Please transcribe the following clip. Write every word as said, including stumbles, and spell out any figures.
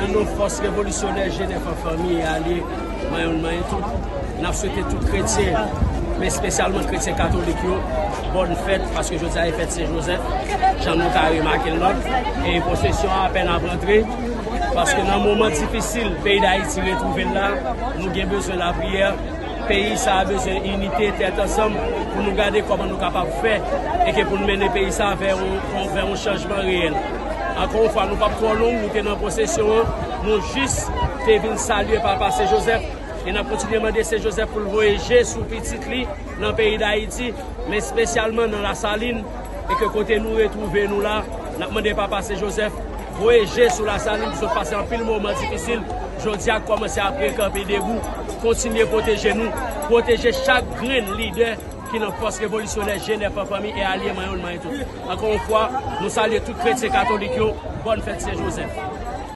Nan non Fòs Revolisyonè Jenèf an Fanmi e Alye, Manyon Manyen Tout, n ap swete tout kretyen, men espesyalman kretyen katolik yo, bòn fèt, paske jodi a e fèt Sen Jozèf, jan nou ka remake l la, e pwosesyon an apèn ap rantre, paske nan moman difisil peyi Dayiti retwouve l la, nou gen bezwen lapriyè, peyi sa a bezwen inite, tèt ansanm, pou nou gade kòman nou kapab fè e ke pou n mennen peyi sa a vè yon, vè yon chanjman reyèl. Ankò yon fwa, nou p ap twò long, nou te nan pwosesyon an, nou jis te vin salye Papa Sen Jozèf, e n ap kontinye mande Sen Jozèf pou l voye je sou pitit li nan peyi Dayiti, men espesyalman nan Lasalin, e ke kote nou retwouve nou la, n ap mande Papa Sen Jozèf voye je sou Lasalin, ki sot pase anpil moman difisil, jodi a kòmanse ap rekanpe debou, kontinye pwoteje nou, pwoteje chak grenn lidè ki nan Fòs Revolisyonè Jenèf an Fanmi e Alye Manyon Manyen Tout. Ankò yon fwa, nou salye tout kretyen katolik yo, bòn fèt Sen Jozèf.